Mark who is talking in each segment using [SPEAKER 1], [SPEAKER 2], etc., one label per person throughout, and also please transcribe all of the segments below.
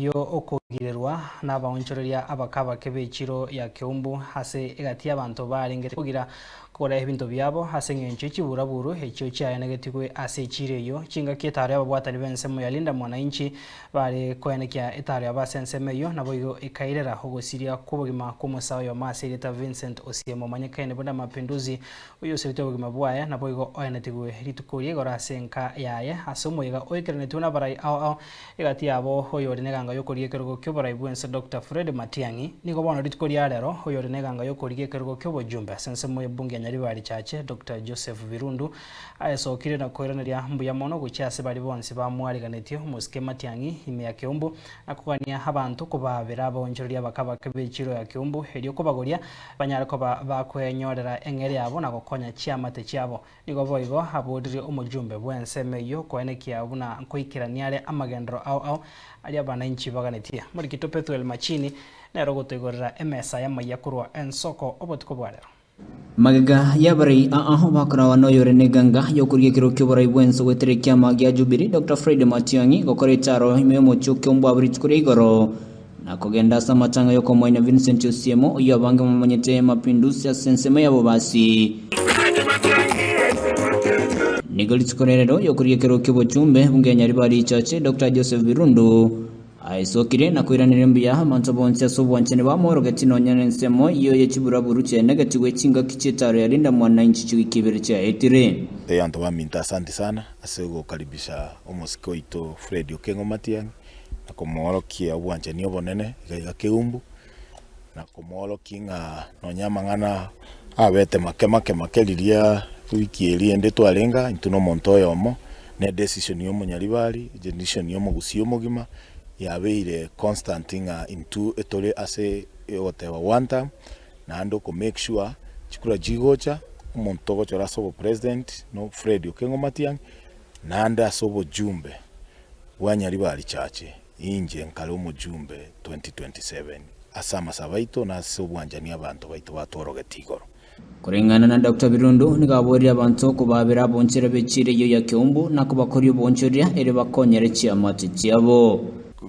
[SPEAKER 1] Yo okogirerwa nabaonchoreria abake abake b'echiro ya Keumbu ase egati y'abanto barenge kogira kogora ebinto biabo ase engencho ye chiburaburu echio chiaenegetigwe ase echiro eyio. Chingaki etaro y'ababwatani b'ensemo ya Linda Mwananchi bare koenekia etaro yabo ase ensemo eyio naboigo ekairera ogosiria kw'obogima kw'omosae oyomo ase erieta Vincent Osiemo omanyekaine buna Mapinduzi Oyio osirete obogima bwaye, naboigo oenetigwe rituko ria igoro ase enka yaye, ase omoyega oikeranetigwe nabarai ao ao, egati yabo oyore neganga y'okorigia ekerogo ki'oborai bw'ense Doctor Fred Matiang'i. Nigo bono rituko ria rero oyore neganga y'okorigia ekerogo ki'obojumbe ase ensemo y'ebunge ya Nyaribari Chache Doctor Joseph Birundu aesokire na koiraneria mbuya mono gochia ase baria bonsi bamwariganetie omosike Matiang'i ime ya Keumbu na kogania abanto kobaabera abaonchoreria abakabake b'echiro ya Keumbu erio kobagoria Banyare koba bakwenyorera eng'eria yabo na gokonya chiamate chiabo. Nigo boigo aboririe omojumbe bw'ensemo eyio koenekia buna nkoikerania are amagenderero ao ao aria abanainchi baganetie. Morikito Pethuel Machini nere ogotoigorera emesa y'amayia korwa ensoko obotuko bwa rero.
[SPEAKER 2] Magega y'abarai aa bakorawa noyore neganga y'okorigia ekerogo ki'oborai bw'ense goetera ekiama gia Jubilee, Doctor Fred Matiang'i, gokora echaro ime y'omochie o Kiombo abwo rituko ria igoro. Na kogenda ase amatanga y'okomoina Vincent Osiemo, oyio abange momanyete Mapinduzi ase ensemo y'abobasi. Nigo rituko rerero y'okorigia ekerogo ki'obochumbe bunge ya Nyaribari Chache, Doctor Joseph Birundu aesokire na koiraneria mbuya abanto bonsi ase obwanchani bamworogetie nonya nensemo eyio ye chiburaburu chiaenegetigwe chingaki chi'etaro ya Linda Mwananchi chiwiki ibere chiaetire.
[SPEAKER 3] Abanto baminto asanti sana ase ogokaribisha omosike oito Fred Okengo Matiang'i. na komoorokia obwanchani obonene iga iga keumbu, na komoorokia ng'a nonya amang'ana abete make make make riria wiki eria ende twarenge aa, intwe na omonto oyomo, na edecision ya omonyaribari, edecision ya omogusii omogima, yabeire constant ng'a intwe etore ase ogoteba one term, naende oko make sure chikura chigocha, omonto ogochora ase obopresident no Fred Okengo Matiang'i, naende ase obojumbe. Bwa Nyaribari Chache, inche nkare omojumbe 2027 ase amasabo aito na ase obwanchani abanto baito batworogetie igoro.
[SPEAKER 2] Koreng'ana na Doctor Birundu, nigo aboorire abanto kobaabera abonchera b'echiira eyio ya Keumbu na kobakoria oboonchoreria erio bakonyere chiamate chiabo.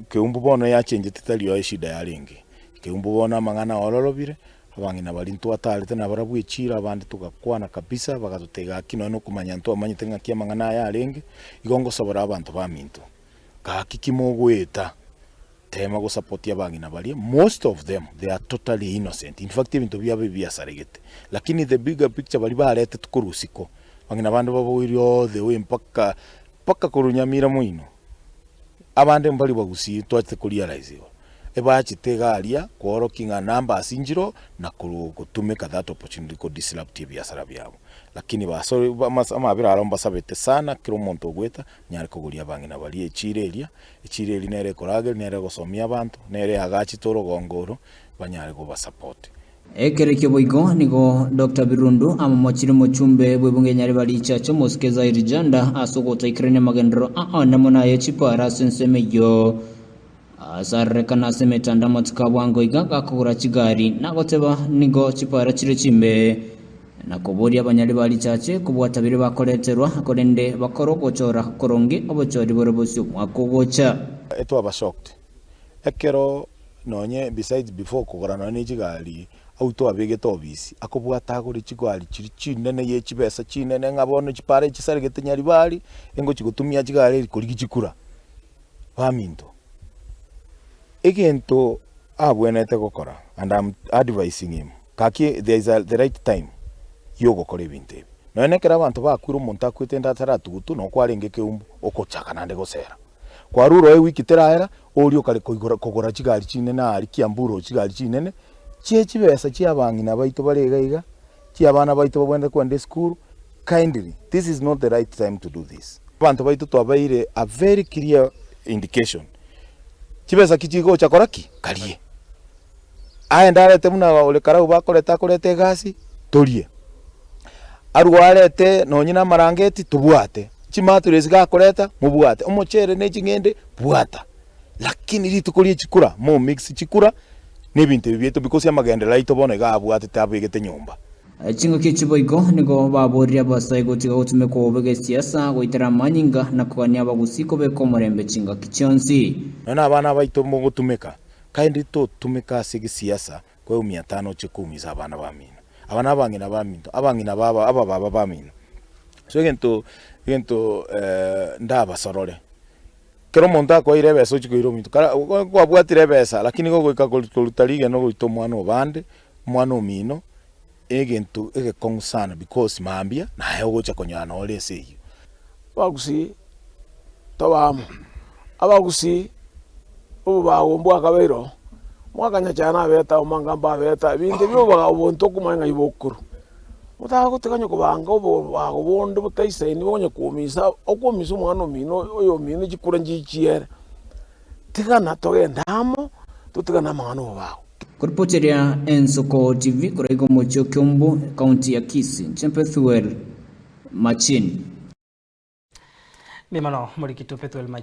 [SPEAKER 3] Keumbu bono yachenchete tari oo eshida yarenge. Keumbu bono amang'ana aororobire, abang'ina baria ntwatarete nabarabwo echiira abande togakwana kabisa bagatotebia gaki nonya nokomanya ntwamanyete ng'aki amang'ana aya arenge, igo ngosobora abanto baminto, gaki ki mogoeta tema gosapotia abang'ina baria, most of them they are totally innocent, in fact ebinto biabo ebiasaregete, lakini the bigger picture baria baretetwe korwa isiko, abang'ina bande baboirie all the way mpaka mpaka korwa Nyamira moino. Abande mbari bagusii twachete ko realize igo, ebachete iga aria koorokia ng'a numbers nchiroo na gotumeka that opportunity ko disrupt ebiasara biabo. Lakini baso amabera aro mbasabete sana kera omonto ogoeta nyare kogoria abang'ina baria echiro eria, echiro eria nere ekorageria, nere egosomia abanto, nere eagachete orogongo oro, banyare kobasupport.
[SPEAKER 2] Ekero ekio boigo nigo Doctor Birundu amomochirie omochumbe bw'ebunge ya Nyaribari Chache omosike Zairi Janda ase ogotaikerania amagenderero aane mono aye chipara ase ensemo eyio asarerekana ase emetandao amatuko a bwango iga gakogora chigari nagoteba nigo chipara chire chimbe na koboria abanyaribari Chache kobwata biria bakoreterwa korende bakore ogochora koronge obochori bore bosio omwaka ogocha.
[SPEAKER 3] Etwaba shocked Ekero nonye besides before kogora nonye ne chigari, au twabegete obisi, akobwata agore chigari chiria chinene ye chibesa chinene ng'a bono chipara echi chisaregete Nyaribari, engochi gotumia chigari eri korigia chikura. Baminto, egento abwenerete gokora and am advising him, gaki there is a the right time ya ogokora ebinto ebi. Nonye na ekero abanto bakwire omonto akwete ende ataratugutu, noo kwarenge keumbu, okochaka naende gosera. Kwarure oo ewiki teraera, oria okare koigora kogora chigari chinene aaria Kiambu road chigari chinene, chie chibesa chia abang'ina baito bare iga iga, chia abana baito babwenerete kogenda esukuru, kindly this is not the right time to do this. Abanto baito twabaeire a very clear indication, chibesa ki chigocha kora ki? Karie. Aende arete buna ore karau bakoreta akorete egasi, torie. Arwe arete nonye na amarangeti tobwate, chimatress gakoreta mobwate, omochere ne ching'ende bwata. Lakini rituko rie chikura mo mix chikura na ebinto ebi biaito because amagenderero aito bono iga abwatete abegete nyomba.
[SPEAKER 2] Chingaki echi boigo nigo baboririe abasae gotiga gotumekwa bobe gesiasa, goitera amanyinga, na kogania abagusii kobeka omorembe chingaki chionsi.
[SPEAKER 3] Nonya nabana baito mogotumeka, kaende totumeka ase gesiasa kweumia tano oche koumisa abana bamino, aba nabang'ina baminto, abang'ina baba abababa bamino. So egento egento ndabasorore, kera omonto akoeire ebesa ochie koira ominto, kara kwabwatire ebesa lakini gogoika koruta rigena ogoita omwana obande, omwana omino, egento egekong'u sana because mambia naye ogocha konyora nore ase eyio.
[SPEAKER 4] Abagusii tobe amo, abagusii obobago mbwakabeire oo, mwakanya nabete amo mbabete aa, ebinto ebio obobago obonto okomanya ng'ai bokorwa. Motagotiga onye kobanga obobago bonde botaisaini onye koumisa, okoumisa omwana omino oyo omino chikura nchichiere, tigana togende amo, totigane amang'ana obobago.
[SPEAKER 2] Koripoteria Ensoko TV korwa iga omochie o Kiambu, ekaunti ya Kisii, inche Bethuel Machini.
[SPEAKER 1] Mbuya mono Morikito Bethuel Machini.